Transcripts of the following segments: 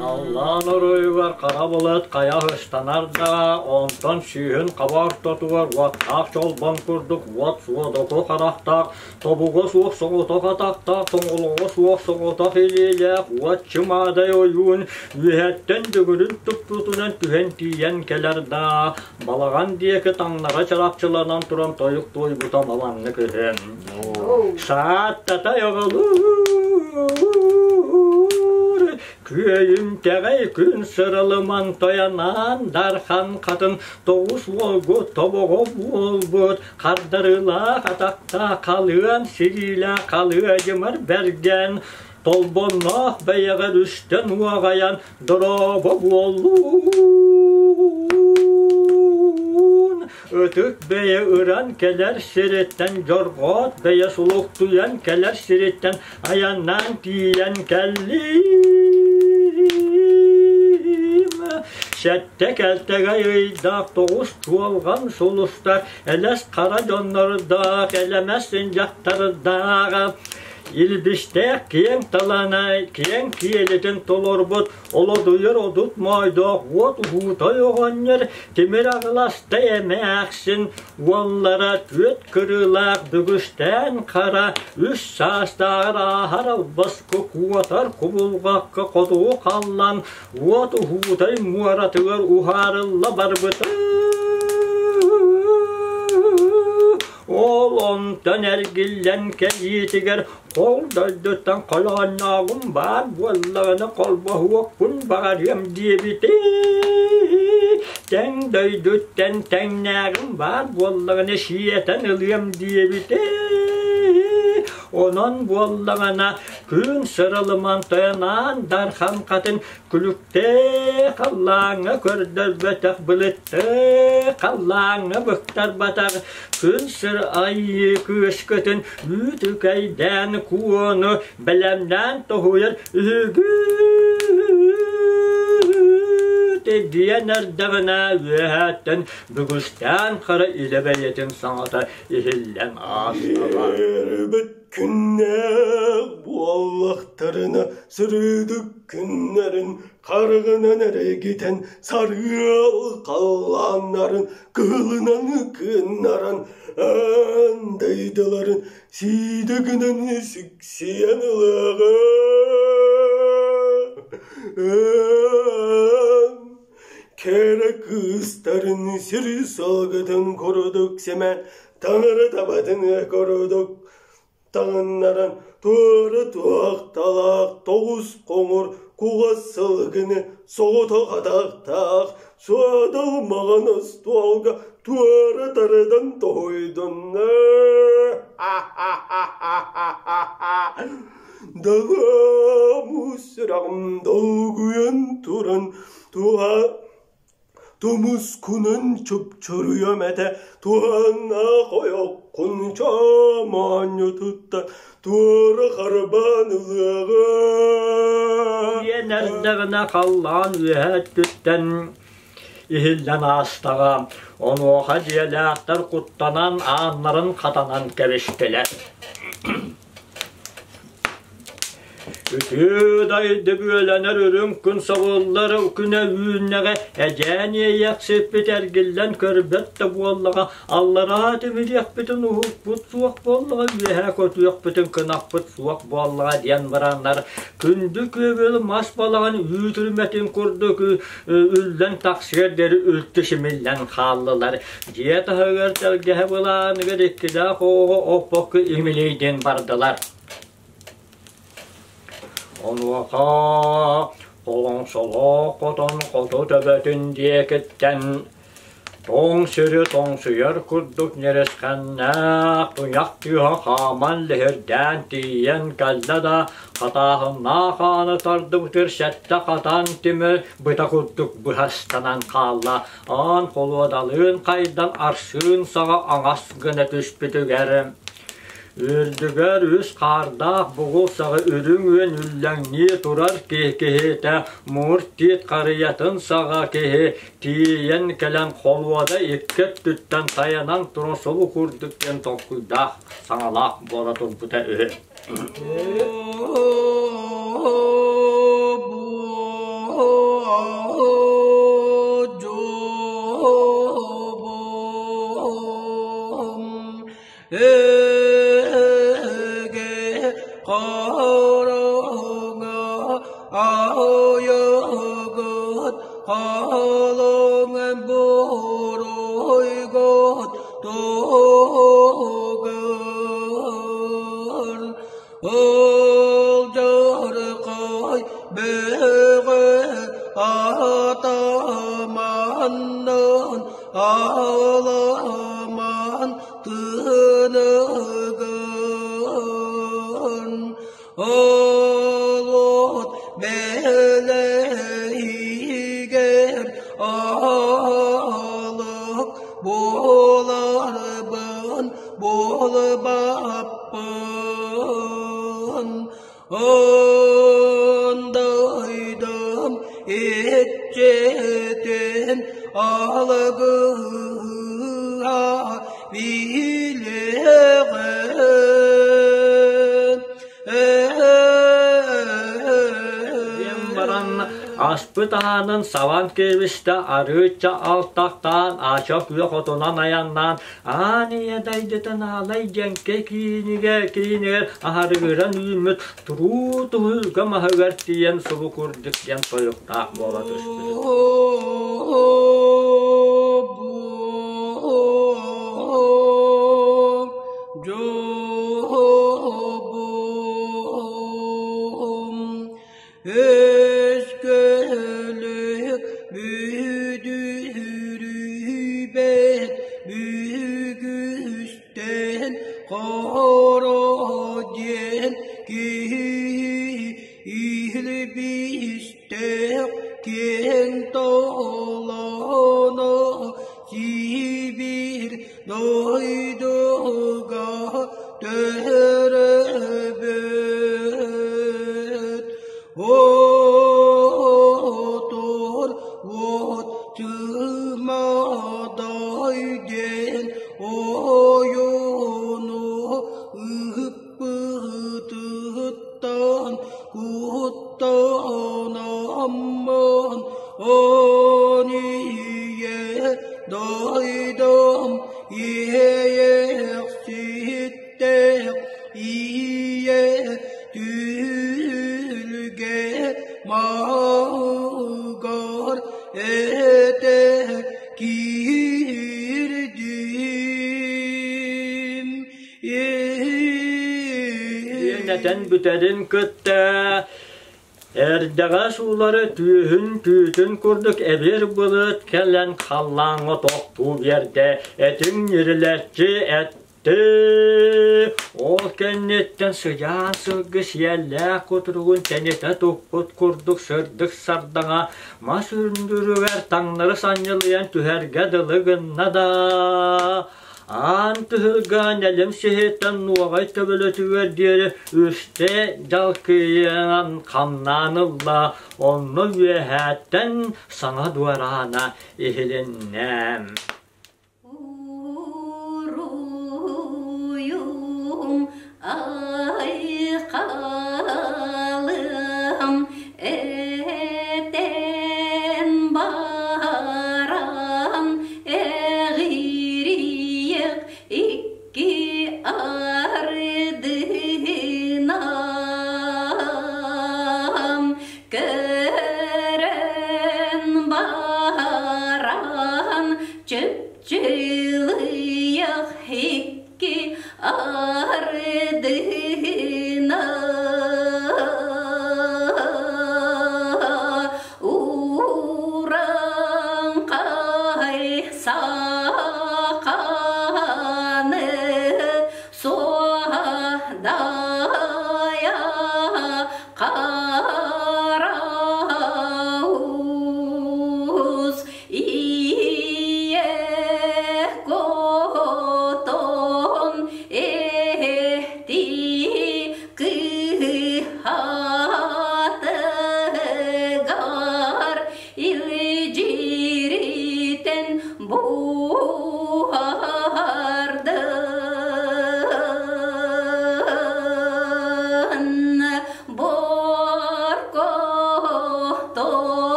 Халлаан оройугар хара былыт хайа ыстанар да, онтон сүүһүн хаба ортотугар уоттаах чолбон курдук уот суодоку харахтаах, тобуга суох соҕотох атахтаах, тоҥолоҕо суох соҕотох илиилээх уот чымаадай ойуун үөһэттэн дүҥүрүн туппутунан түһэн тиийэн кэлэр да, балаҕан диэки таҥнара чарапчыланан туран тойук туойбута баланнык үһү. Сааттатай оҕолуур, күөйүмтэҕэй күн сыралыман тойонаан дархан хатын тоҕус уолгу тобоҕо буолбут хардарыылаах атахтаах халыан сириилээх халыадьымар бэргэн толбонноох бэйэҕэр үстэн уоҕайан дорообо буоллун Ытык бэйэ ыран кэлэр сириттэн дьорҕоот бэйэ сулуктуйан кэлэр сириттэн айаннаан тиийэн кэллим. Сэттэ кэлтэгэй ыйдаах тоҕус чуолҕан сулустар элэс хара дьоннордоох элэмэс дьахтардаах илбистээх киэҥ талаанай киэҥ киэлитин толорбут Олодуйар одут моойдоох уот уһуутай оҕонньор тимир аҕыластай эмээхсин уоллара түөт кырыылаах бүгүстээн хара үс саастааҕар ааһар албаска куотар кубулҕакка хотугу халлан уот уһуутай муоратыгар уһаарылла барбыта. Ол онтон эргиллэн кэлиитигэр Ол дойдуттан холооннооҕум баар буоллаҕына холбоһуохпун баҕарыам диэбитэ. Тэҥ дойдуттан тэҥнээҕим баар буоллаҕына сиэтэн ылыам диэбитэ. Онон буоллаҕына күн сыралыман тойонаан дархан хатын Күлүктээх халлааҥҥа көрдөрбөтөх былыттаах халлааҥҥа быктарбатах күн сир айыы кыыскытын үүтүкэйдээн куону бэлэмнээн тоһуйар үһүгүт диэн эрдэҕинэ үөһээттэн бүгүстээн хара илэ бэйэтин саҥата иһиллэн ааста. Күннээх буоллахтарына сырыыдык күннэрин харыгынан эрэгитэн сарыал халлааннарын кыһылынан кыннаран аан дайдыларын сиидэгинэн сиксийэн ылыаҕа. Кэрэ кыыстарын сири салгытын курдук сэмэн таҥара табатын курдук таҥыннаран туора туохталаах тоҕус хоҥор кугас сылгыны соҕотох атахтаах суодал маҕан остуолга туора тардан тоһуйдунна Дагаму сүрэҕим долгуйан туран туһа Тумускунан чупчуруйуом этэ, туһааннаах ойоххун чоомоонньутуттан туора харбаан ылыаҕым. Диэн эрдэҕинэ халлаан үөһэ өттүттэн иһиллэн аастаҕа, онуоха дьиэлээхтэр куттанан ааннарын хатанан кэбистилэр. Үтүө дайды бүөлэнэр үрүҥ күн сабыллар күнэ үүннэҕэ эдьээн иэйэхсиппит эргиллэн көрбөт да буоллаҕа аллараа тимириэхпитин уһукпут суох буоллаҕа үөһээ көтүөхпүтүн кынаппыт суох буоллаҕа диэн бараннар күндү күөгүл мас балаҕан үүтүрмэтин курдук үллэн тахсыар диэри үлтү симиллэн хааллылар дьиэ таһыгар тэлгэһэ былааныгар иккилээх оҕо оппокко имилийдин бардылар Онуоха холоҥсолоох хотон хоту төбөтүн диэкиттэн тоҥ сири тоҥсуйар курдук ньирисхэннээх туйах тыаһа хааман лиһирдээн тиийэн кэллэ да хатааһыннаах ааны тардыбытыгар сэттэ хатан тимир быта курдук быһастанан хаалла аан холуодалыын хайдан арсыын саҕа аҥас гына түспүтүгэр Үрдүгэр үс хаардаах бугул саҕа үрүҥ үөн үллэҥнии турар киһи киһитэ муҥур тиит харыйатын саҕа киһи тиийэн кэлэн холуода икки өттүттэн тайанан туран субу курдук диэн толкуйдаах саҥалаах буола турбута үһү. Хараҥа айыгыт халыҥ буруйгут тугун Ылдьархай бөҕө атаманнын аламан тыныгын Олот бэлэһигэр аалык буоларбын буолбаппын Ындайдым иччитин алгыһа билэҕин Диэн баран аспыт аанын сабан кэбистэ, арыычча алтахтаан, ача күөх отунан айаннаан, аан ийэ дайдытын аалай дьэҥкэ киинигэр киинигэр аһарыгыран үүммүт туруу туһулга маһыгар тиийэн субу курдук диэн тойуктаах буола түспүт. Өскөлөк бүдүрүйбэт бүгүстэн хоро диэн киһи илбистээх киэҥ толооно сибиир дойдуга төрөөбүт отор уот чымадай диэн ойууну ыыппытыттан куттанаммын Ийэ дойдум иэйэхситтээх ийэ түһүлгэ маһыгар этэ киирдим. Диэн этэн бүтэрин кытта Эрдэҕэс уулары түөһүн түүтүн курдук эбир былыт кэлэн халлааҥҥа тохтуу биэрдэ, этиҥ ньирилэччи эттэ. Ол кэнниттэн сыдьаан сылгы сиэллээх кутуругун тэнитэ туппут курдук сырдык сардаҥа мас үрдүгэр таҥнары санньылыйан түһэргэ дылы гынна да Аан түһүлгэ нэлим сиһиттэн нуоҕай төбөлөтүгэр диэри үстэ дьалкыйан хамнаан ылла, онно үөһээттэн саҥа дуораана иһилиннэ. Уруйум айхалым этэн баран эҕириэх икки ардынан көрөн баран чыпчылыйах икки ардынан Ураңқай сақаны суадая қарауыз ие котон эти кыһатыгар илдьиритэн буһардын.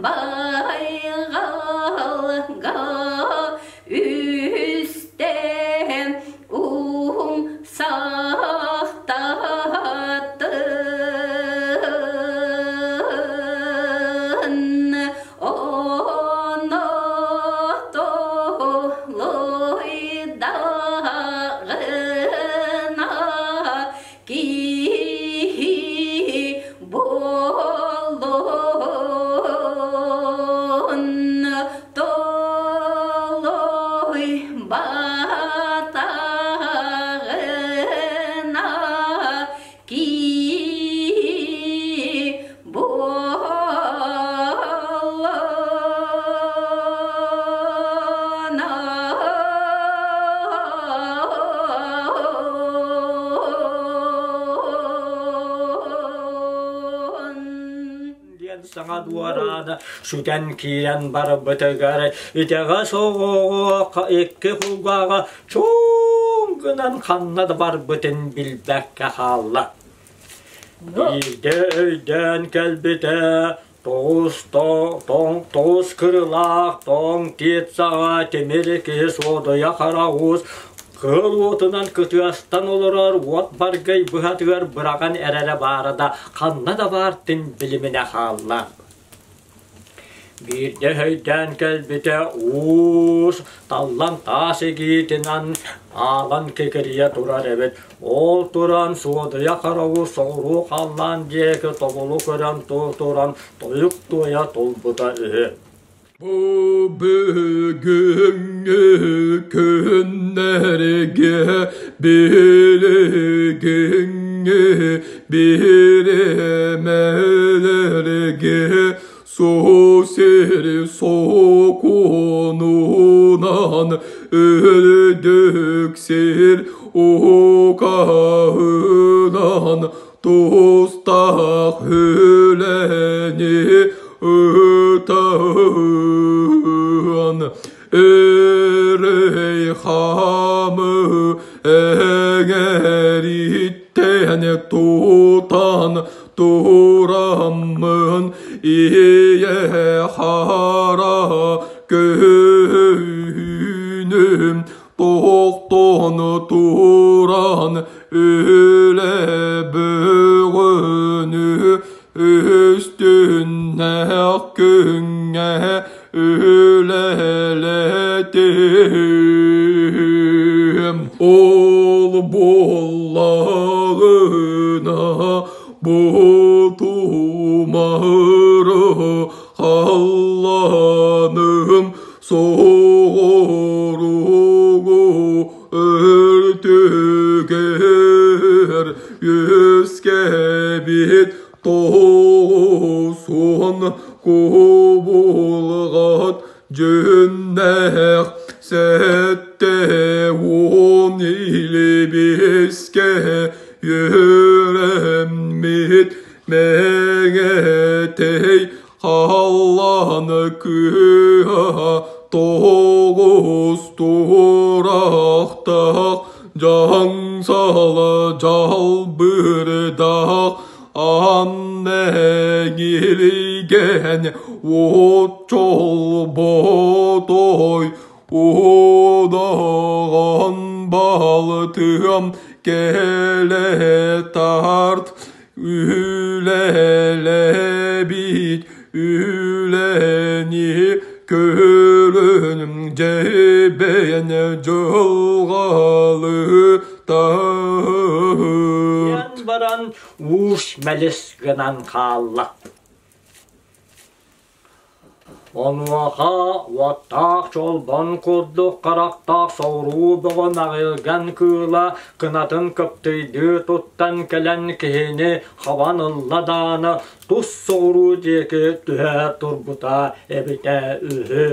Байҕалга үстэ умсахтатын оно толуйдаҕына киһи буолун толуй батаҕына киһи Диэн саҥа дуораана сүтэн киирэн барбытыгар итэҕэс оҕоҕо икки кулгааҕа чуҥ гынан ханна да барбытын билбэккэ хаалла. Биирдэ өйдөөн кэлбитэ, тоҕус тоҥ тоҕус кырылаах тоҥ тиит саҕа тимир киһи суодуйа хара уус кыыл уотунан кытыастан олорор уот баргый быһатыгар быраҕан эрэрэ баара да ханна да баартын билиминэ хаалла. Биирдэ өйдөөн кэлбитэ уус таллан таас игиитинэн аалан кикирийэ турар эбит. Ол туран суодуйа хараҕы соҕуруу халлаан диэки тобулу көрөн туран тойук туойа турбута үһү. Бу бүгүҥҥү күннэргэ билигиҥҥи бириэмэлэргэ су сири сокуонунан үрдүк сир укаһынан тустаах үлэни ыытан эрэй хамы эҥэриттэн тутан тураммын ийэ хара көһүнүм тохтон туран үлэ бөҕөнү үстүннэх күҥҥэ үлэлэтим. Ол буоллаҕына бу тумары халлааным соҕуруугу өртүгэр үөскээбит тоҕусун кубулҕат дьүһүннээх 70 илбискэ үөрэммит мэҥэтэй халлаан кыыһа тоҕус туорахтаах дьаҥсала дьалбырдаах аан эҥилигэн уот чолботой удаҕан балтыам кэлэ тарт үлэлэбит үлэни көрөн дьэбэйэн дьылҕалы Диэн баран уус мэлис гынан хаалла. Онуоха уоттаах чолбон курдук харахтаах соҕуруу бөҕө наҕылган кыыла кынатын кыптыйдыы туттан кэлэн киһини хабан ылла даҕаны тус соҕуруу диэки түһэ турбута эбитэ үһү.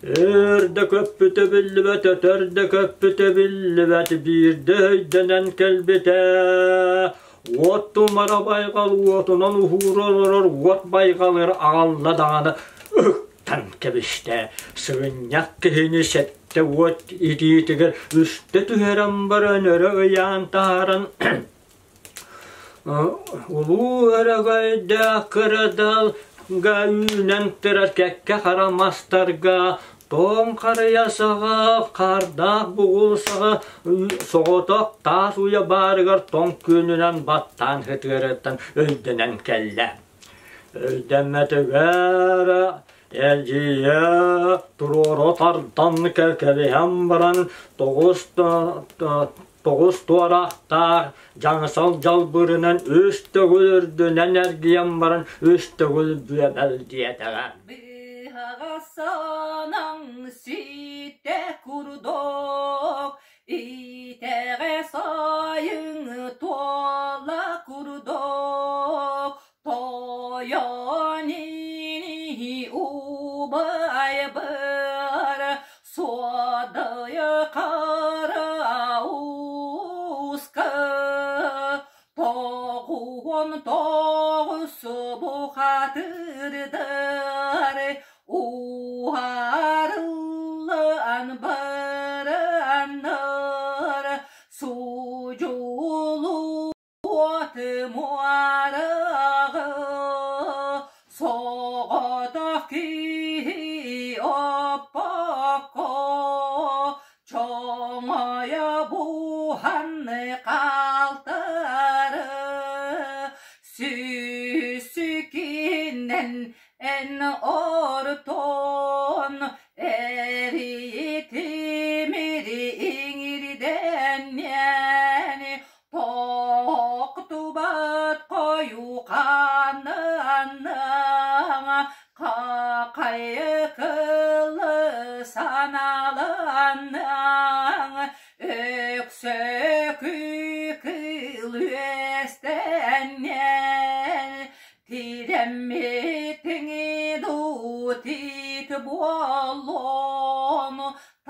Өр да көппүтэ биллибэт, өтөр да көппүтэ биллибэт, биирдэ өйдөнөн кэлбитэ. Уот тумара байҕал уотунан уһуура олорор уот байҕалыр аҕалла даҕаны ыктан кэбистэ. Сыгынньах киһини сэттэ уот итиитигэр үстэ түһэрэн баран өрө ыйаан таһааран Улуу Өрөгөйдөөх кырыдал Үүнэн турар кэккэ хара мастарга тоҥ харыйа саҕа, хаардаах бугул саҕа соҕотох таас уйа баарыгар тоҥ күөнүнэн баттаан сытыарыттан өйдөнөн кэллэ. Өйдөммөтүгэр эргийэ туруору тардан кэбиһэн баран тоҕус туораахтаах дьаҥсал дьалбырынан үс төгүл үрдүнэн эргийэн баран үс төгүл бүөбэл диэтэҕэ. Быһаҕа санаҥ ситэ курдук, итэҕэ сайыҥ туола курдук, Тойон ини убайбар суодайы хара ууска 99 бухатырдар уһарыллан бараннар сужулу Уот муораҕы соҕотох киһи оппокко чоҥойо буһан хаалтары сүүсүкүнэн эн ортон эритимири иҥирдэннэн Тохтубат хойууханыаныаҥ, хахайыкылы санааланыаҥ, өксөкү кыыл үөстэннэн, тирэммитиҥ дуу тиит буолуон,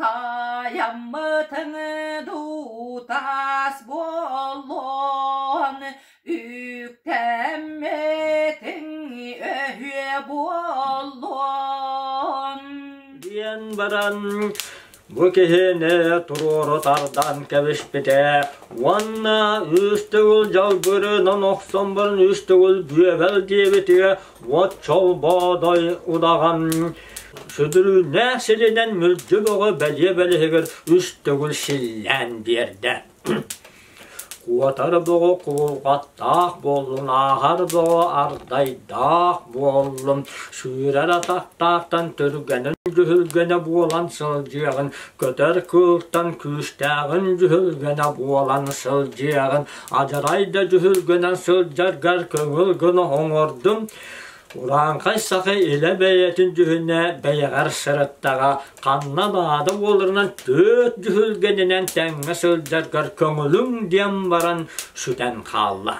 Таайаммытыҥ дуу таас буолуон, үктэммитиҥ өһүө буолуон диэн баран бу киһини туруору тардан кэбиспитэ уонна үс төгүл дьалбырынан охсон баран үс төгүл бүөбэл диэбитигэр уот чолбоодой удаҕан Сүдүрүүннээх сиринэн мүлдьү бөҕө бэлиэ бэлиһигэр үс төгүл силлээн биэрдэ. Куотар бөҕө куурҕаттаах буоллун, ааһар бөҕө ардайдаах буоллун, сүүрэр атахтаахтан түргэнин дьүһүлгэнэ буолан сылдьыаҕын, көтөр кыылтан күүстээҕин дьүһүлгэнэ буолан сылдьыаҕын, адьарай да дьүһүлгэнэн сылдьаргар көҥүл гына оҥордум, Урааҥхай саха илэ бэйэтин дьүһүнэ бэйэҕэр сырыттаҕа, ханна наада буоларынан түөрт дьүһүлгэнинэн тэҥҥэ сылдьаргар көҥүлүҥ диэн баран сүтэн хаалла.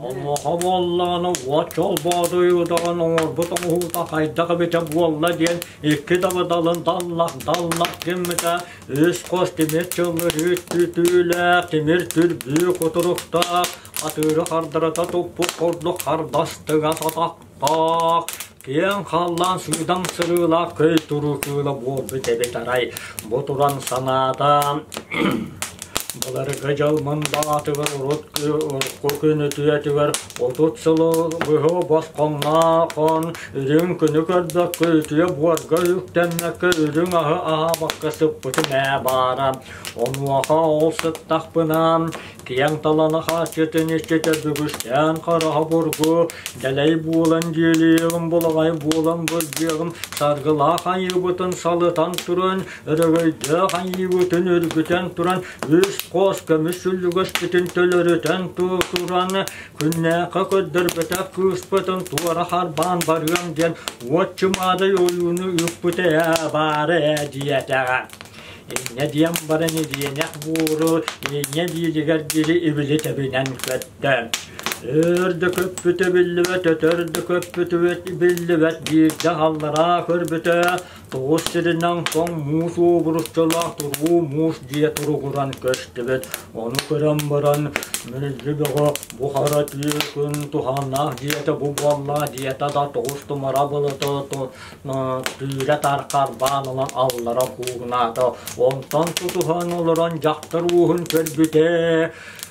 Онуоха буоллаҕына уот чолбоодуй удаҕан оҥорбут оҥоһуута хайдах эбитэ буолла диэн икки дабыдалын даллах-даллах гыммыта, үс хос тимир чыллырыы түтүүлээх, тимир түрбүү кутуруктаах, Атыыры хардарыта туппут курдук хардастыгас атахтаах, киэҥ халлаан сыыдам сырыылаах көй туруу кыыла буолбут эбит арай. Бу туран санаата былыргы дьыл мындаатыгар урут урукку күн үтүөтүгэр 30 сылы быһа босхоҥнохон үрүҥ күнү көрбөккө үтүө буорга үктэммэккэ үрүҥ аһы аһаабакка сыппытым ээ баара. Онуоха ол сыттахпына Киэҥ талана хааччытын иччитэ бүгүстээн хараҕа бургу, дэлэй буолан дьиэлиэҕим, булаҕай буолан былдьыаҕым, саргылаах айыыбытын салытан туран, өрөгөйдөөх айыыбытын үргүтэн туран, үс хос көмүс сүллүгэспитин төлөрүтэн туран, күннээххэ көрдөрбөтөх кыыспытын туора харбаан барыам диэн уот чымаадай ойууну ыыппыта ээ баара ээ диэтэҕэ. Инньэ диэн баран ириэнэх буору инньэ биилигэр диэри ибили тэбинэн көттө. Өр да көппүтэ биллибэт, өтөр да көппүтэ биллибэт, биирдэ аллараа көрбүтэ, тоҕус сиринэн тоҥ муус уобуруччалаах туруу муус дьиэ туругуран көстүбүт. Ону көрөн баран, Мүлдьү Бөҕө бу хара түүн туһааннаах дьиэтэ бу буолла диэтэ да тоҕус тумара былыты түүрэ тархарбаан ылан аллара куугунаата. Онтон тутуһан олорон дьахтар ууһун көрбүтэ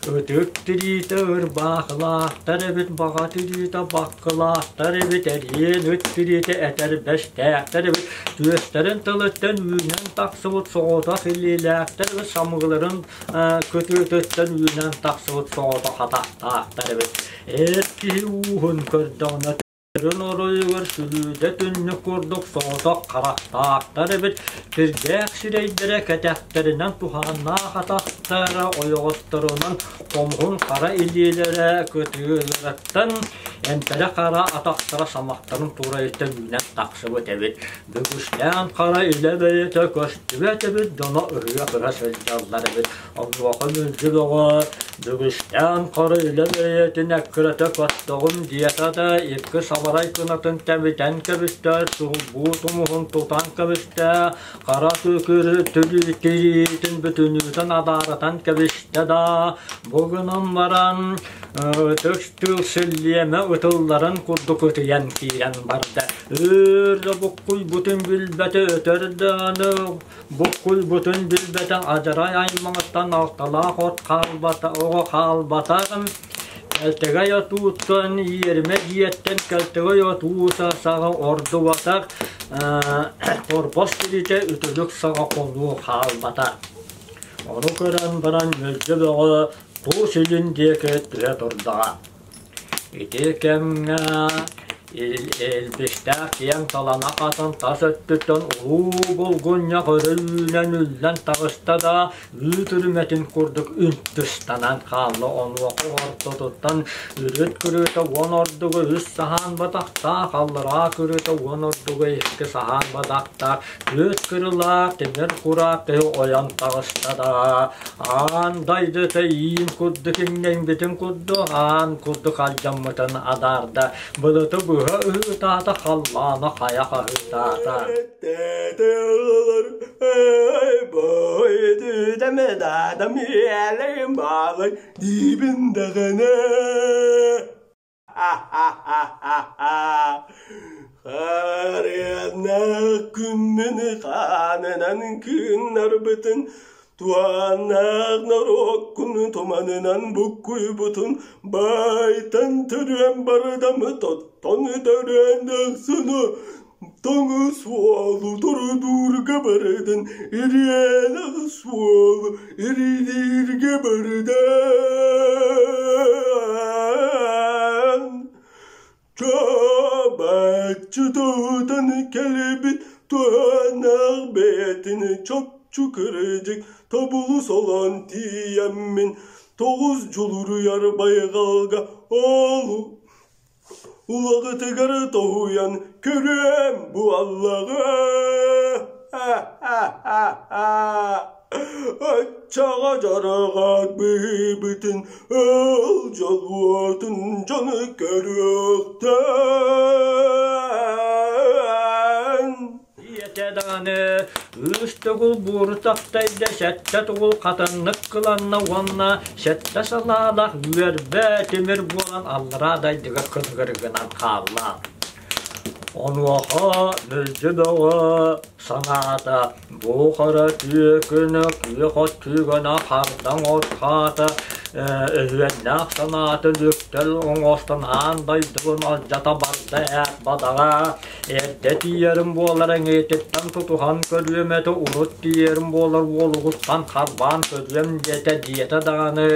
ытык тириитэ ырбаахылаахтар эбит, баҕа тириитэ баккылаахтар эбит, эриэн ыт тириитэ этэрбэстээхтэр эбит, түөстэрин тылыттан үүнэн тахсыбыт соҕотох илиилээхтэр эбит, самыыларын кытыытыттан үүнэн тахсыбыт соҕотох атахтаахтар эбит. Эр киһи ууһун көрдөҕүнэ Өрүн оройугар сүлүүдэ түннүк курдук соҕотох харахтаахтар эбит, кирдээх сирэйдэрэ кэтэхтэринэн туһааннаах атахтара ойоҕосторунан хомуһун хара илиилэрэ кытыыларыттан эмпэрэ хара атахтара самахтарын туурайыттан үүнэн тахсыбыт эбит. Бүгүстээн хара илэ бэйэтэ көстүбэт эбит, дьоно ыһыах ыһа сылдьаллар эбит. Онуоха Мүлдьү Бөҕө бүгүстээн хара илэ бэйэтин эккирэтэ көттөҕүм диэтэ да икки сабарай кынатын тэбитэн кэбистэ, сулбуу тумуһун тутан кэбистэ, хара түкүрү тириитин бүтүнүүтүн адаарытан кэбистэ да, бу гынан баран ытык тыл силлиэмэ ытылларын курдук ытыйан киирэн барда. Өр да буккуйбутун билбэтэ, өтөр даҕаны Буккуйбутун билбэтэх адьарай аймаҕыттан алталаах от хаалбата оҕо хаалбатаҕын кэлтэгэй отууттан иэримэ дьиэттэн кэлтэгэй отуу саҕа ордубатах торбос тиритэ үтүлүк саҕа хонуу хаалбата. Ону көрөн баран Мүлдьү Бөҕө туус илин диэки түһэ турдаҕа. Ити кэмҥэ Илбистээх киэҥ талана хатан тас өттүттэн улуу булгунньах өрө үүнэн үллэн таҕыста да, үүт үрүмэтин курдук үнтүстанан хаалла. Онуоха ортотуттан үрүт күрүөтэ уон ордуга үс саһаан батахтаах, аллараа күрүөтэ уон ордуга икки саһаан батахтаах, түөрт кырылаах тимир кураах киһи ойон таҕыста да, Аан дойдута иин курдук иҥнэҥбитин курдук аан курдук алдьаммытын адаарда, былыты быһа ыһыытаата, халлаана хайа хаһыытаата. Диибин даҕаны Харыаннаах күммүн хаанынан кыыннарбытын, туһааннаах норуоккун туманынан буккуйбутун, байтан төрүөн бардамы тоттон төрүөн дохсуну, тоҥу суолу тордуурга бардын, ириэнэх суолу ириилииргэ бардын. Чабаччы туһутан кэлбит туһааннаах бэйэтин чопчу кырдьык тобулу солоон тиийэммин тоҕус дьулуруйар байҕалга ол Улаҕытыгар тоһуйан көрүөм бу аллаҕы. Аччаҕа дьарҕаат быһыыбытын ыл дьолуотун дьону көрүөхтэн. Ийэтэ даҕаны үс төгүл буору таптайда, сэттэ тугул хатаннык кыланна уонна сэттэ салаалаах үөрбэ тимир буолан аллараа дайдыга кылыгыр гынан хаалла. Онуоха Мүлдьү Бөҕө санаата бу хара түөкүнэ күөх от күүгэнэ хардаҥ от хаата өһүөннээх санаатын үктэл оҥостон аан дойдубун алдьата барда ээт бадаҕа Эрдэ тиийэрим буолар эҥиэтиттэн тутуһан көрүөм этэ, урут тиийэрим буолар уолугуттан харбаан көрүөм диэтэ диэтэ даҕаны,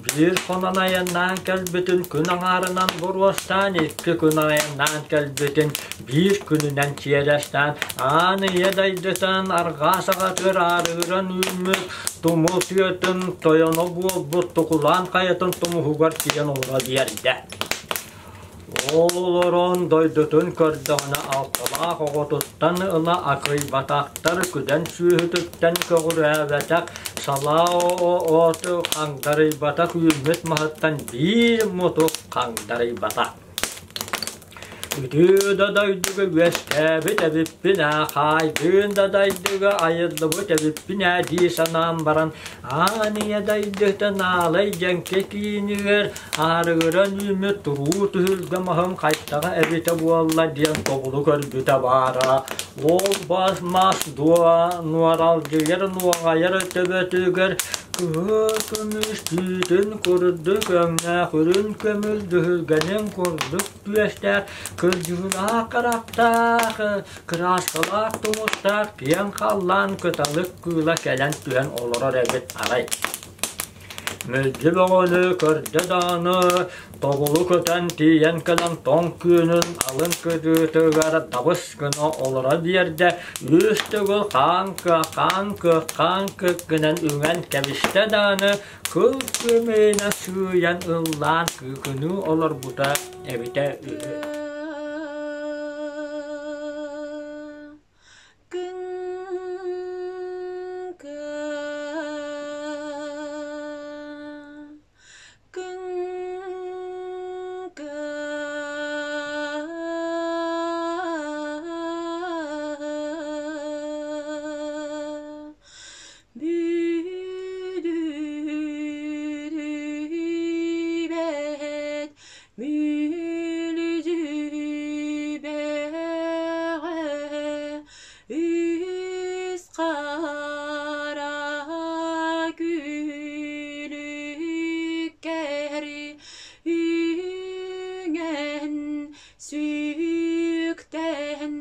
биир хонон айаннаан кэлбитин күн аҥаарынан боруостаан, икки күн айаннаан кэлбитин биир күнүнэн чиэрэстээн, аан ийэ дайдытан арҕаа саҕатыгар аарыгыран үүммүт тумул тыатын тойоно буолбут Тукулаан хайатын тумуһугар тиийэн олоро биэрдэ. Ол олорон дойдутун көрдөҕүнэ алталаах оҕотуттан ыла акыйбатахтар, күдэн сүөһүтүттэн көҕүрээбэтэх, салаа от хаҥдарыйбатах үүммүт маһыттан биир мутук хаҥдарыйбатах. Үтүө да дойдуга үөскээбит эбиппин ээ, хаайдыын да дойдуга айыллыбыт эбиппин ээ дии санаан баран, аан ийэ дойдутун аалай дьэҥкэ киинигэр аарыгыран үүммүт туруу түһүлгэ маһын хайтаҕа эбитэ буолла диэн тобулу көрбүтэ баара. Ол бас мас дуо нуоралдьыйар нуоҕайар төбөтүгэр кыһыл көмүс түүтүн курдук өҥнөөх үрүн көмүл дьүһүлгэнин курдук түөстээх кырдьыылаах харахтаах кырааскалаах тумустаах киэҥ халлаан кыталык кыыла кэлэн түһэн олорор эбит арай. Мүлдьү бөҕөнү көрдө даҕаны, тобулу көтөн тиийэн кэлэн тоҥ күөнүн алын кытыытыгар дабыс гына олоро биэрдэ, үс төгүл хаан-кы, хаан-кы, хаан-кы гынан үҥэн кэбистэ даҕаны, кыл күөмэйинэн сыыйан ыллаан кыыкыныы олорбута эбитэ үһү. Бүдүрүйбэт Мүлүдүбэҕэ үс хара күлүккэр үҥэн сүктэн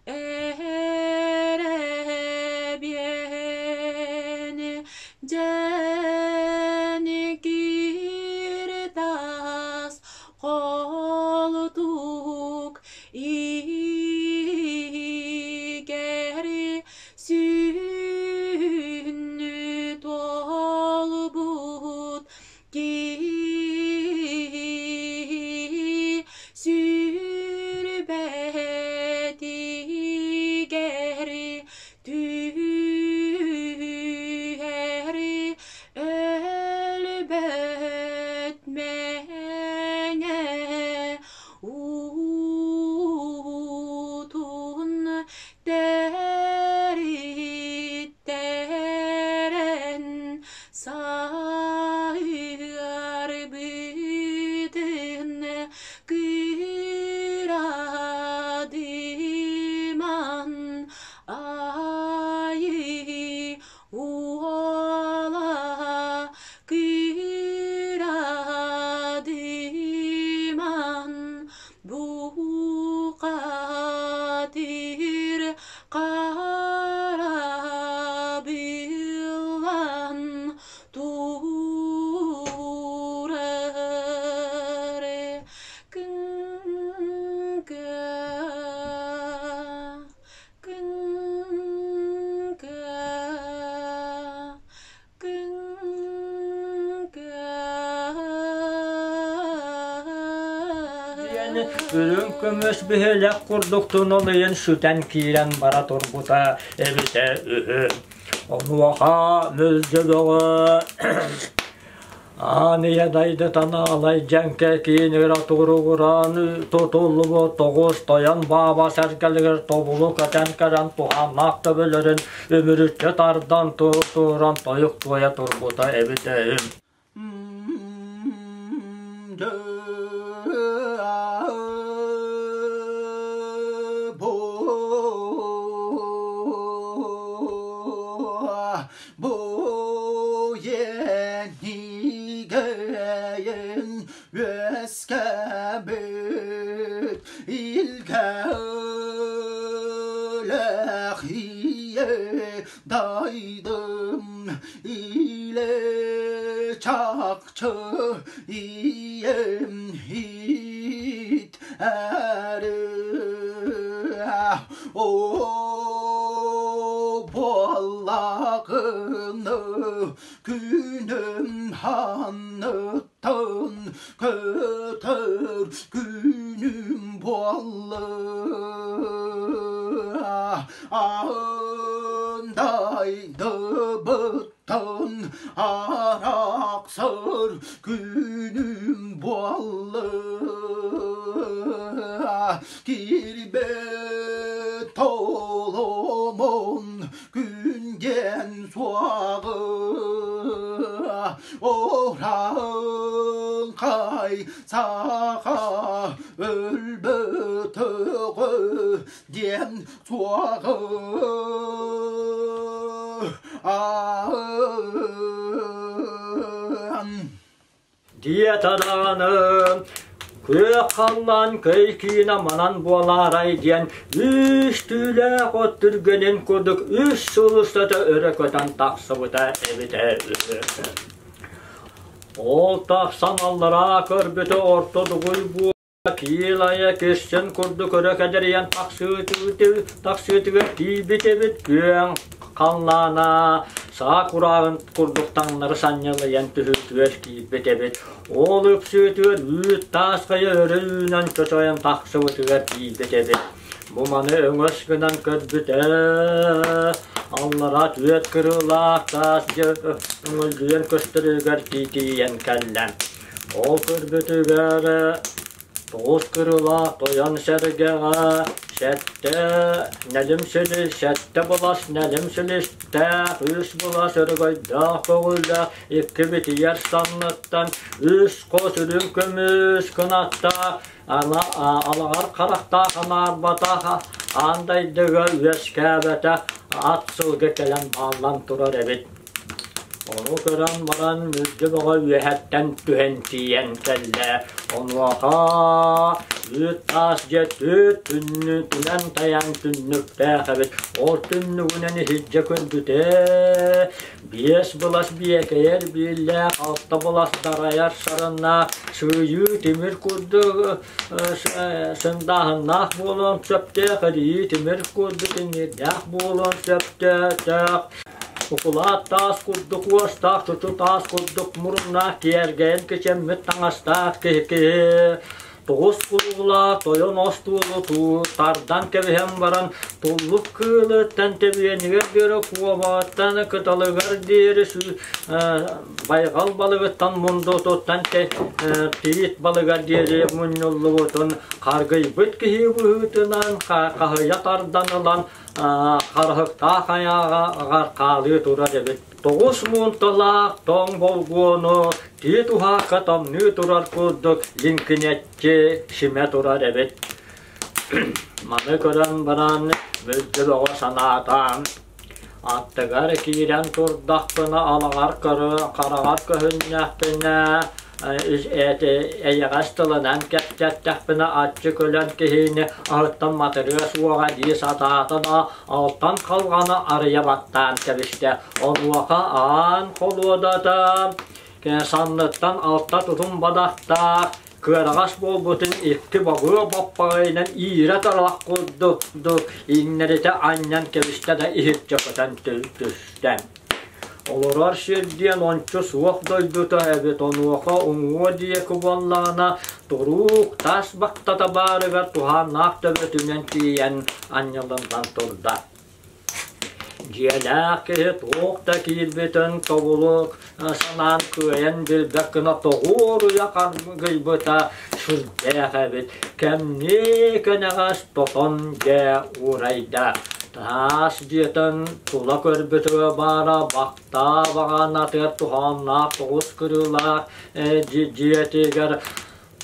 эрэбиэн дьэн киир таас холтук иһигэр сүннү туолбут киһи сүрбэтигэр түһэр өлбөт мэҥэ уутун тэриттэрэн саһыарбытын кырадыман айыы уола кырадыман бухатыр харабыллан турар күҥҥэ күҥҥэ Диэн үрүҥ көмүс биһилэх курдук туналыйан сүтэн киирэн бара турбута эбитэ үһү. Онуоха Мүлдьү Бөҕө Аан ийэ дайдытан аалай дьэҥкэ киинигэр туругуран тутуллубут тоҕус тойон бааба сэргэлигэр тобулу көтөн кэлэн туһааннаах төбөлөрүн үмүрүччү тардан туран тойук туойа турбута эбитэ үһү. Бу иэнигейин үөскэбит илгэлэх ийэ дайдым илэ чахчы ийэм хит әрэ О буоллаҕына күнүм ханыттан көтөр күнүм буолла Андайдыбыттан арахсар күнүм буолла. Киирбэт толомон күнден суаҕы Орааҥхай саха өлбөтөҕө диэн суаҕы Диэтэ даҕаны, күөх халлаан көй киинэ манан буолаарай диэн үс түүлээх от түргэнин курдук үс сыл устата өрө көтөн тахсыбыта эбитэ үһү. Ол тахсан аллараа көрбүтэ орто дугуй буо Киил айа кирсин курдук өрө кэдэрийэн тахсыытыгар тиийбит эбит күөҥ халлаана саа курааҕын курдук таҥнары санньылыйан түһүүтүгэр киирбит эбит. Ол үксүүтүгэр үүт таас хайа өрө үүнэн чочойон тахсыбытыгар тиийбит эбит. Бу маны өҥөс гынан көрбүтэ аллара түөрт кырыылаах таас дьэ өҥөлдьүйэн көстөрүгэр тиийэн кэллэ. Ол көрбүтүгэр тоҕус кырыылаах тойон сэргэҕэ сэттэ нэлим силис, сэттэ былас нэлим силистээх, үс былас өрөгөйдөөх көҕүллээх, икки битийэр санныттан үс хос үрүҥ көмүс кынаттаах, алаҕар харахтаах анаарбатах, аан дайдыга үөскээбэтэх ат сылгы кэлэн бааллан турар эбит. Ону көрөн баран Мүлдьү Бөҕө үөһэттэн түһэн тиийэн кэллэ. Онуоха үүт таас дьиэ түөрт түннүгүнэн тайаан түннүктээх эбит. Ол түннүгүнэн иһирдьэ көрбүтэ биэс былас биэкэйэр бииллээх, алта былас дарайар сарыннаах, сыыйыы тимир курдук сындааһыннаах буолуон сөптөөх, эрийии тимир курдук иҥиирдээх буолуон сөптөөх. Укулаат таас курдук уостаах, чочу таас курдук муруннаах, киэргэйэн кичэммит таҥастаах киһи киһи тоҕус куруулаах тойон остуолу туу тардан кэбиһэн баран туллук кыылыттан тэбиэнигэр диэри куобаҕыттан кыталыгар диэри байҕал балыгыттан мундутуттан тиит балыгар диэри мунньуллубутун харгыйбыт киһи быһыытынан хаһыйа тардан ылан Харыһыктаах айааҕар хаалыы турар эбит. Тоҕус муунталаах тоҥ болгуону тиит уһаакка томнуу турар курдук лиҥкинэччи симэ турар эбит. Маны көрөн баран Мүлдьү Бөҕө санаата аттыгар киирэн турдахпына алаҕар хараҕар көһүннэхпинэ эйэҕэс тылынан кэпсэттэхпинэ аччык өлөн киһини аһыттан матырыа суоҕа дии сатаата да алтан халҕаны арыйа баттаан кэбистэ. Онуоха аан холуодата санныттан алта тутум бадахтаах кыараҕас буолбутун икки бобуо баппаҕайынан иирэ тарах курдук иҥнэритэ анньан кэбистэ да иһирдьэ көтөн түстэ. Олорор сир диэн ончу суох дойдута эбит, онуоха уҥуо диэки буоллаҕына туруук таас баттата баарыгар туһааннаах төбөтүнэн тиийэн анньыллан турда. Дьиэлээх киһи туох да киирбитин тобулук санаан кыайан билбэт гына тоҕуоруйа харгыйбыта сүрдээх эбит. Кэмниэ кэнэҕэс тотон дьэ уурайда. Таас дьиэтин тула көрбүтүгэр баара бахтаа баҕанатыгар туһааннаах тоҕус кырыылаах дьиэтигэр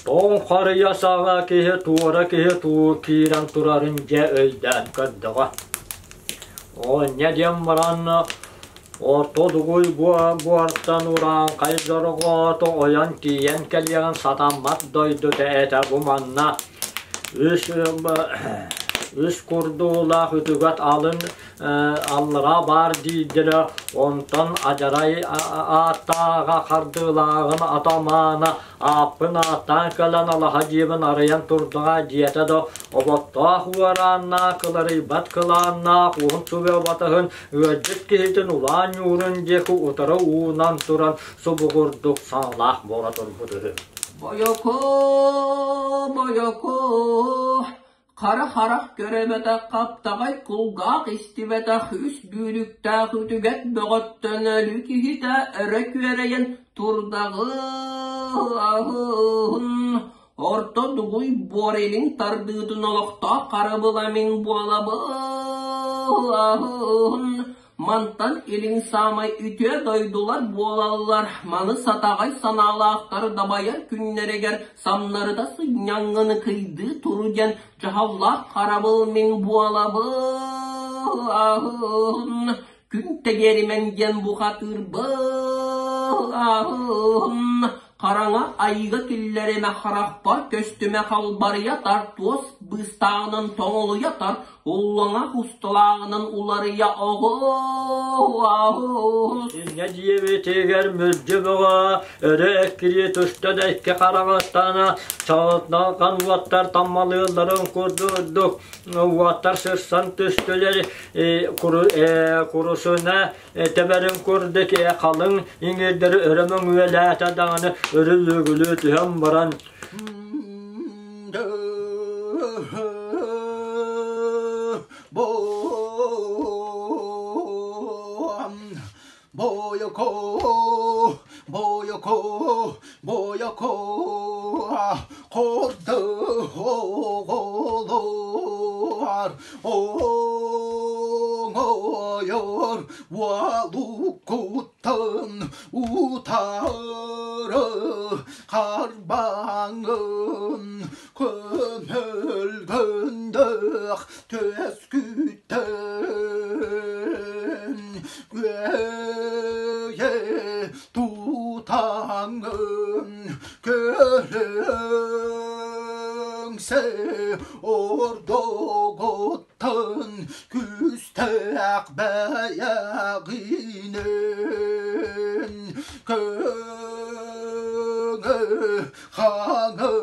тоҥ харыйа саҕа киһи туора киһи туу киирэн турарын дьэ өйдөөн көрдөҕө. Оонньо диэн баран орто дугуй буортан урааҥхай дорҕоото ойон тиийэн кэлиэҕин сатаммат дойдута этэ бу манна үс үс курдуулаах үтүгэт алын аллараа баар диирдэрэ онтон адьарай ааттааҕа хардыылааҕын атамаана Ааппын ааттаан кэлэн алаһа дьиэбин арыйан турдаҕа дьиэтэ да оботтоох уорааннаах, кыларыйбат кылааннаах, уһун субэ батаһын ыалдьыт киһитин улаан ньуурун диэки утары уунан туран субугурдук саҥалаах буола турбут үһү. Бойоко, бойоко, Хара харах көрөбөтөх, хаптаҕай кулгаах истибэтэх үс бүүрүктээх үтүгэт бөҕөттөн өлүү киһитэ өрө күөрэйэн турдаҕын. Орто дугуй буор илин тардыытын олохтоох харабыла мин буолабын. Мантан илин саамай үтүө дойдулар буолаллар. Маны сатаҕай санаалаахтар дабайар күннэригэр самнарыта сынньаҥҥыны кыйдыы туру диэн дьаһаллаах харабыл мин буолабын. Күн тэгиэримэн диэн бухатыырбын. Хараҥа айыыга киллэримэ харахпар көстүмэ халбарыйа тар туос быыстааҕынан тоҥолуйа тар уллаҥа усталааҕынан уларыйа оҕуһ Инньэ диэбитигэр мүлдьү бөҕө өрө эккирии түстэ да икки хараҕыттан чаҕылхан уоттар таммалыылларын курдук уоттар сырсан түстүлэр курусуна тэбэрин курдук халыҥ иҥиирдэри өрө мөҥүөлээтэ даҕаны өрүлүгүлүү түһэн баран Бойоко, бойоко, бойоко, хорды оҕолор, оҥойор уолуккуттан утары харбаҥын көмөлгөндөөх төскүтэн күөйэ тутаҥын көрүҥсэ ордоҕуттан күүстээх бэйэҕинэн көҥө хаҥы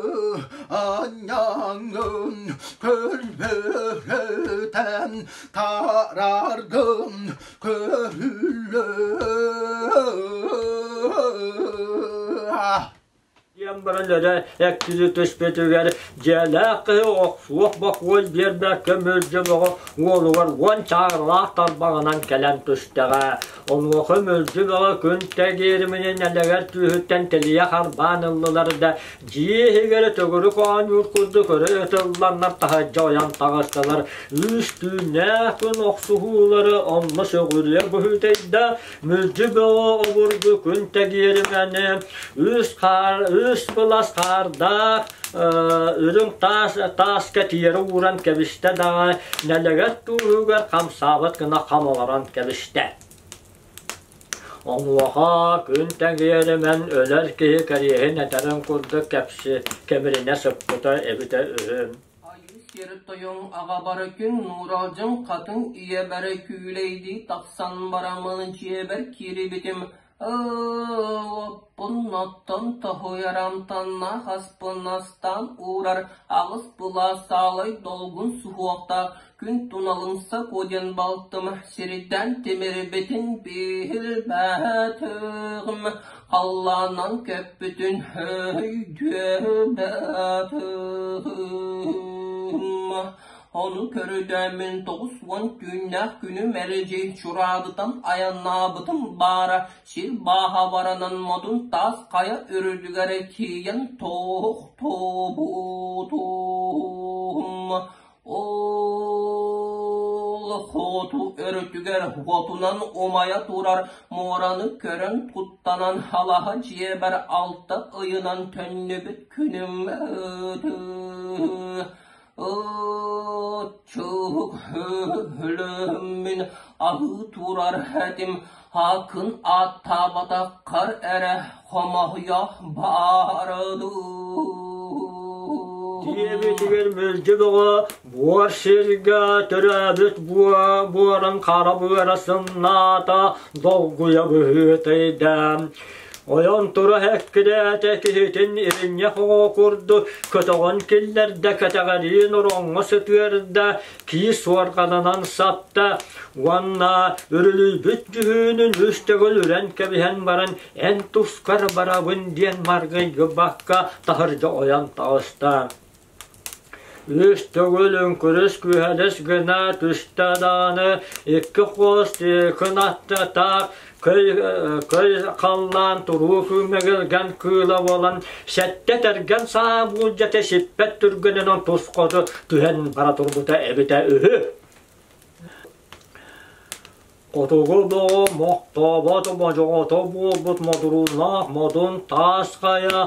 анньаҥын көрбөтөн тараргын көрүллэ Диэн баран өрө эккирии түспүтүгэр дьиэлээх киһи охсуох бокуой биэрбэккэ Мүлдьү Бөҕө уолугар уон чаарылаах тарбаҕынан кэлэн түстэҕэ. Онуоха Мүлдьү Бөҕө күн тэгиэримини нэлэгэр түөһүттэн тилийэ харбаан ыллылар да, дьиэ иһигэр төгүрүк оонньуур курдук өрө ытылланнар таһырдьа ойон таҕыстылар. Үс түүннээх күн охсуһуулары онно сөҕүрүйэ быһыытыйда, Мүлдьү Бөҕө обургу күн тэгиэримэни үс хаар үс былас хаардаах үрүҥ таас тааска тиэрэ ууран кэбистэ даҕа нэлэгэр тууһугар хамсаабат гына хам олорон кэбистэ. Онуоха күн тэҥиэримэн өлөр киһи кэриэһин этэрин курдук кэпси кэмиринэ сыппыта эбитэ үһү. Айыы сири тойон аҕабара күн нууралдьын хатыҥ ийэбэрэ күүлэйдии тахсан бараммын дьиэбэр киирибитим Оппун оттон тоһуйар амтаннаах аспын астаан уурар аҕыс былаас саалай долгун суһуохтаах күн туналымса куо диэн балтым сирдээн тимирбитин билбэтим халлаанан көппүтүн өйдүөбэтим Ону көрүдөөммүн 90 түүннээх күнү мэлдьи Чураадытан айаннаабытым баара, сир бааһа баранан модун таас хайа үрдүгэр тиийэн тохтобутум. Ол хоту өрүтүгэр уотунан умайа турар муораны көрөн куттанан халаһа дьиэбэр алта ыйынан төннүбүт күнүм Чук өлөммүн аһыы турар этим, акын аттаабатаххар эрэ хомойо баардым. Диэбитигэр мэлдьи бөҕө буор сиргэ төрөөбүт буорун хара быара сымнаата долгуйа быһыытыйда. Ойон тура эккирээтэ киһитин иринньэх оҕо курдук көтөҕөн киллэрдэ, кэтэҕэриин ороҥҥо сытыарда, кии суорҕанынан сапта уонна үрүлүйбүт дьүһүнүн үс төгүл үрэн кэбиһэн баран эн тускар барабын диэн маргыйгыбакка таһырдьа ойон таҕыста. Үс төгүл үҥкүрүс күһэлэс гына түстэ даҕаны икки хос кынаттатаах көй халлаан туруу күүмэгилгэн кыыла буолан сэттэ тэргэн саа буулдьата сиппэт түргэнинэн тус хоту түһэн бара турбута эбитэ үһү. Хотугу доҕо мохтобот модьоҕото буолбут модурууннаах модун таас хайа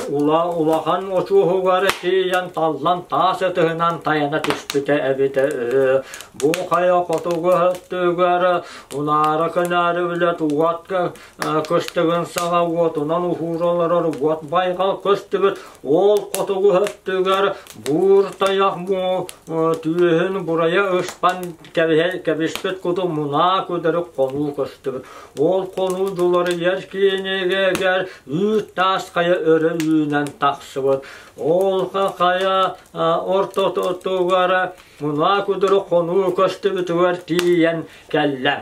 улахан очуоһугар тиийэн таллан таас ытыһынан тайана түспүтэ эбитэ үһү. Бу хайа хотугу өттүгэр унаара көнөөрү үлэ уот кыстыгын саҕа уотунан уһуур олорор уот байҕал көстүбүт. Ол хотугу өттүгэр буур тайах түөһүн бурайа ыспан кэбиспит куту мунаа күдэрик хонуу көстүбүт. Ол хонуу дуларыйар киинигэр үүт таас хайа өрө үүнэн тахсыбыт. Ол хайа ортотугар мунаа күдэрик хонуу көстүбүтүгэр тиийэн кэллэ.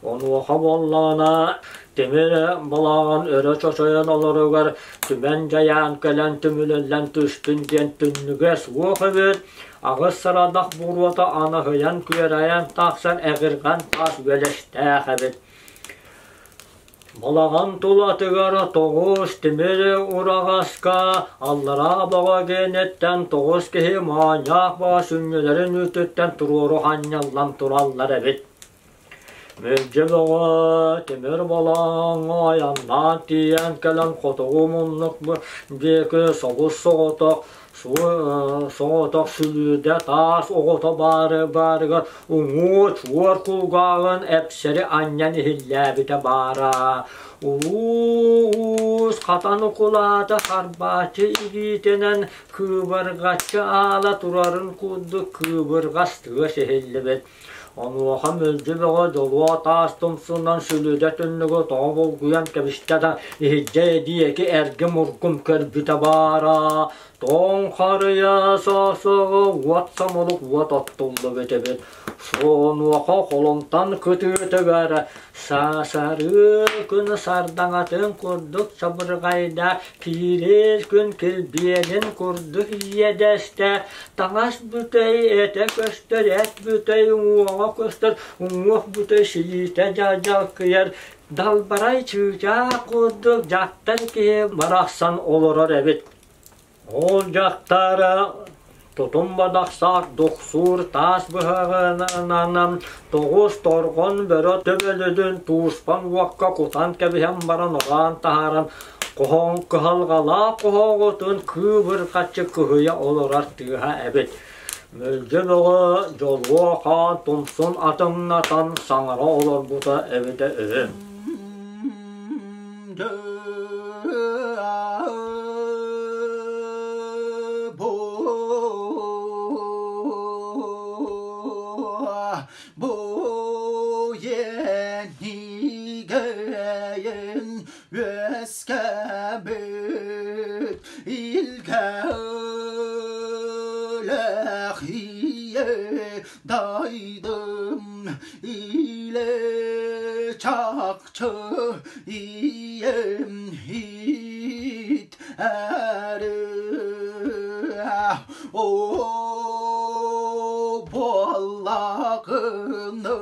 Онуоха буоллаҕына тимир балаҕан өрө чочойон олоругар түмэн дьайаан кэлэн түмүлүллэн түстүн диэн түннүгэ суох эбит. Аҕыс сарадах буруота анаһыйан күөрэйэн тахсан эҕирҕэн таас үөлэстээх эбит. Балаҕан тулатыгар тоҕус тимир ураҕаска аллараа бөҕө гиэниттэн тоҕус киһи моонньоох бөҕө сүнньүлэрин үүтүттэн туруору ханньаллан тураллар эбит. Мүлдьү бөҕө тимир болооҥҥо айаннаан тиийэн кэлэн хотугу муннук диэки собус-соҕотох соҕотох сүлүүдэ таас оҕото баары баарыгар уҥуо чуор кулгааҕын эпсэри анньан иһиллээбитэ баара. Улуу уус хатан укулаата харбааччы илиитинэн кыыбырҕаччы аала турарын курдук кыыбырҕас тыас иһиллибит. Онуоха Мүлдьү Бөҕө дьолуо таас тумсунан сүлүдэ түннүгү тоҕо булгуйан кэбистэ да, иһирдьэ диэки эргим-ургум көрбүтэ баара, тоҥ харыйа сосоҕо уот сомолук уот оттуллубут эбит. Онуоха холумтан кытыытыгар саасарыы күн сардаҥатын курдук чабырҕайда, киирэр күн килбиэнин курдук иэдэстэ, Таҥас бүтэй этэ көстөр, эт бүтэй уҥуоҕа көстөр, уҥуох бүтэй силиитэ дьалкыйар, далбарай чыычаах курдук дьахтар киһи барахсан олорор эбит. Ол дьахтара тутум бадахсаах дохсуур таас быһаҕынан тоҕус торҕон бөрө төбөлөдүн тууспан уокка кутан кэбиһэн баран ороон таһааран Хоһоон кыһалҕалаах хоһооҕутун кыыбырҕаччы кыһыйа олорор тыаһа эбит. Мүлдьү бөҕө дьолуо хаан тумсун атыҥнатан саҥара олорбута эбитэ үһү. Бу иэнигейин үөскэбит илгэлэх ийэ дайдым илэ чахчы ийэм хит эрэ о буоллаҕына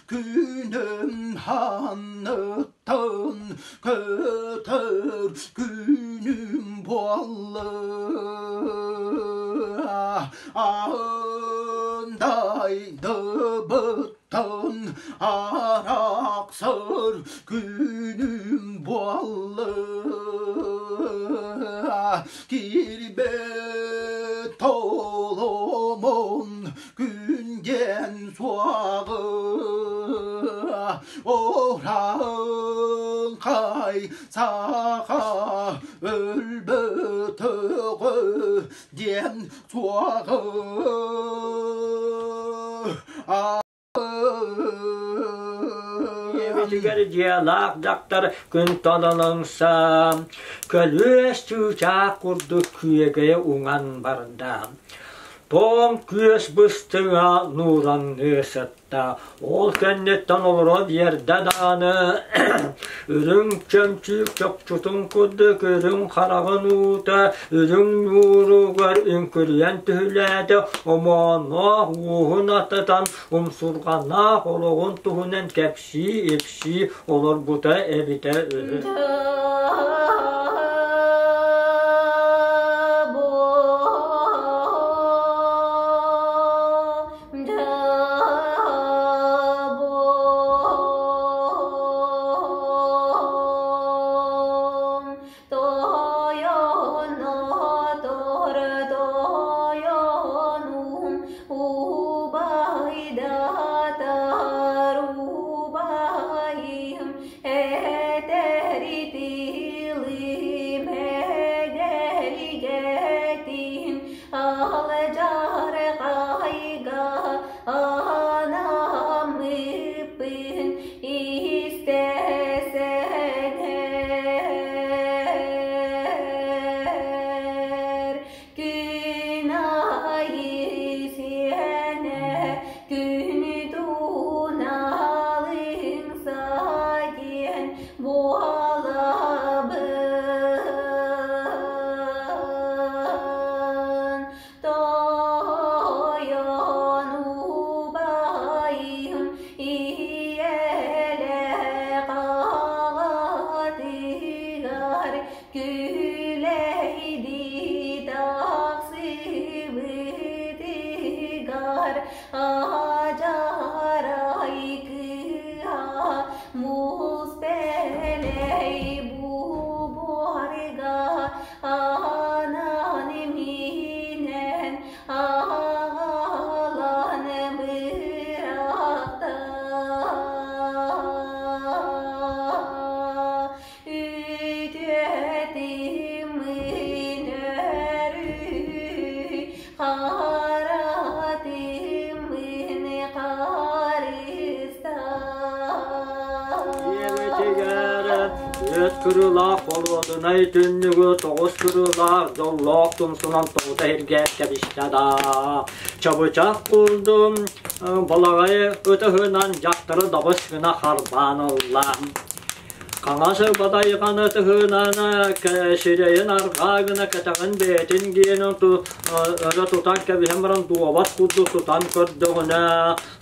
күнүм ханныттан көтөр күнүм буолла Андайдыбыттан арахсар күнүм буолла Кирбэт толомон күнден суаҕы Орааҥхай саха өлбөтөҕө диэн суаҕы Ийэбитигэр дьиэлээх дьахтар күн тололоҥса, көлүөс чыычаах курдук күөгэйэ уҥан барда. Тоом күөс быстыҥа нууранныы сытта. Ол кэнниттэн олоро биэрдэ даҕаны үрүҥ чөмчүүк чопчутун курдук үрүҥ хараҕын уута үрүҥ ньууругар үҥкүрүйэн түһүлээтэ, омоонноох уоһун атытан умсурҕаннаах олоҕун туһунан кэпсии-ипсии олорбута эбитэ үһү. Үөт кырыылаах холуодунай түннүгү тоҕус кырыылаах дьоллоох тумсунан тоҕута иһиргээт кэбистэ да чабычах курдум балаҕай ытыһынан дьахтары дабыс гына харбаан ылла. Хаҥас бадайҕаны тыһыынан сирэйин арҕаа гына кэтэҕин бэйэтин гиэнин өрө тутан кэбиһэн баран дуобат курдук тутан көрдөҕүнэ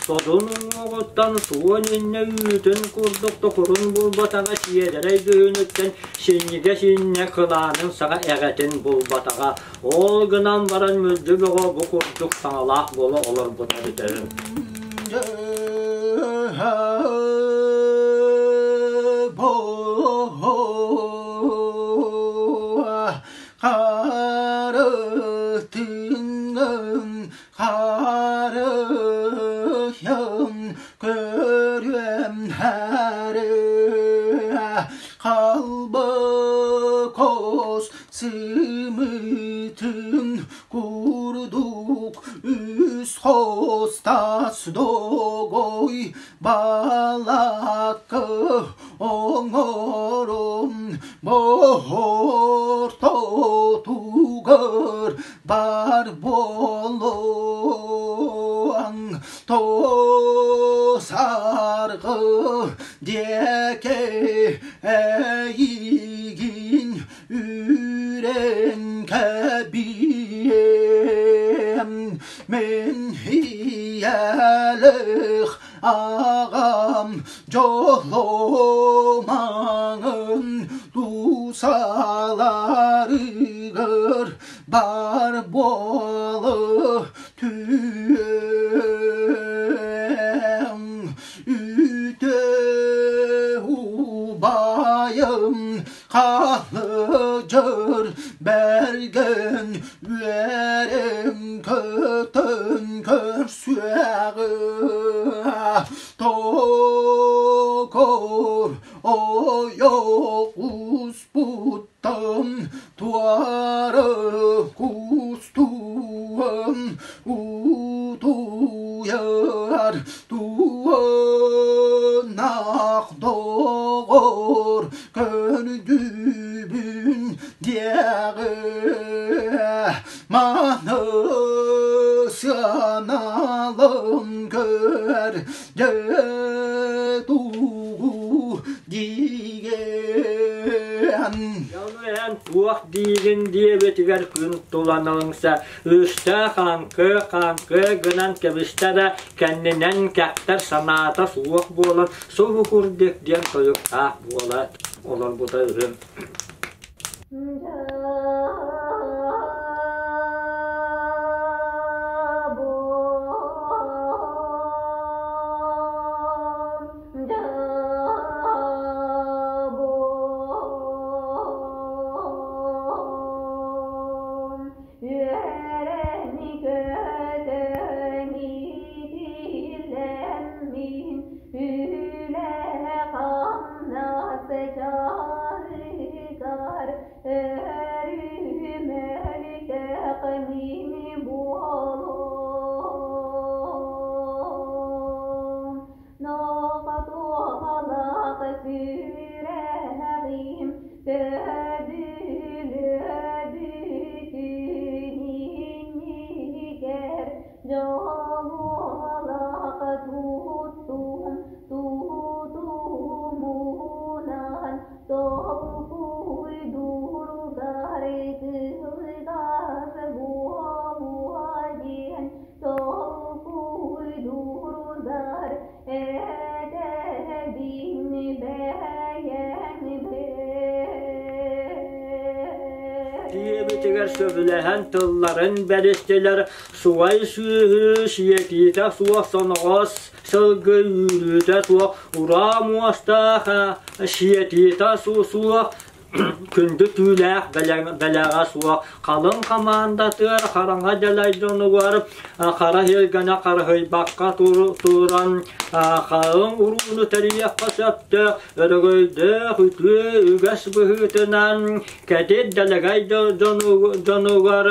содун уҥуоҕуттан суон иннэ үүтүн курдук токурун булбатаҕа сиэдэрэй дьүһүнүттэн синньигэ синньэ кылаанын саҕа эҕэтин булбатаҕа ол гынан баран мүлдьү бөҕө бу курдук саҥалаах буола олорбута эбитэ үһү. Харытыҥҥын харыһын көрүөм хары халбыкос сымытын курдук үс хостас догой балакы оҥорум боһортотугар бар буолуоҥ тоосаргы диэки эйигин үүрэн кэбиһиэм мин ийэлэх аҕам дьолломаҥын тусаларыгар бар буола түөм үтө убайым хаһыдьыр бэргэн үөрэн көтөн көрсүөҕү токор ойох успуттан туары кустуон утуйар туонах доҕор көрдүбүн диэҕи маны Аналын көр, дьэ тугу диигэн? Дьон туох диигин диэбитигэр күн тулан ылыҥса, үстэ хаҥкы хаҥкы гынан кэбистэ да, кэннинэн кэхтэр санаата суох буолан, субу курдук диэн тойуктаах буола олорбута үһү. Үлэ-хамнас дьарыгар өрүмөлтөх мин буолуом. Ноҕотуолах сүрэҕим төбүлүө бүтүн иннигэр Дьолуолах туттум тутумунан толкуйдуургар кылгас буолуо диэн толкуйдуургар этэбин бэйэҥ Диэбитигэр сөбүлэһэн тылларын бэристилэр, Сугай сүөһү сиэтиитэ суох соноҕос, сылгы үүрүүтэ суох ураа муостаах, сиэтиитэ суох күндү түүлээх бэлэҕэ суох халыҥ хамаандатыгар хараҥа дэлэй дьонугар хара сиргэнэ харыһыйбакка туран халыҥ урууну тэрийиэххэ сөптөөх өрөгөйдөөх үтүө үгэс быһыытынан кэтит дэлэгэй дьонугар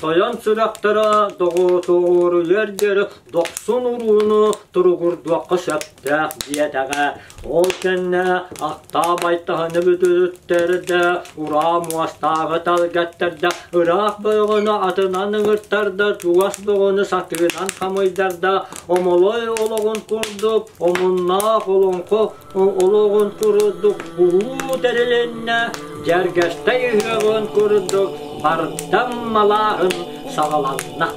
Тойон сүрэхтэрэ доҕуруйар диэри дохсун урууну туругурдуохха сөптөөх диэтэҕэ. Ол кэннэ ахтаа байтаһыны бүтүттэрдэ, ураа муостааҕы талгэттэрдэ, ыраах бөҕөнү атынан ыҥыртарда, чугас бөҕөнү сатыынан хамыйдарда, омолой олоҕун курдук омуннаах олоҥхо олоҕун курдук уруу тэрилиннэ, дьэргэстэй ыһыаҕын курдук бардам малааһын саҕаланна.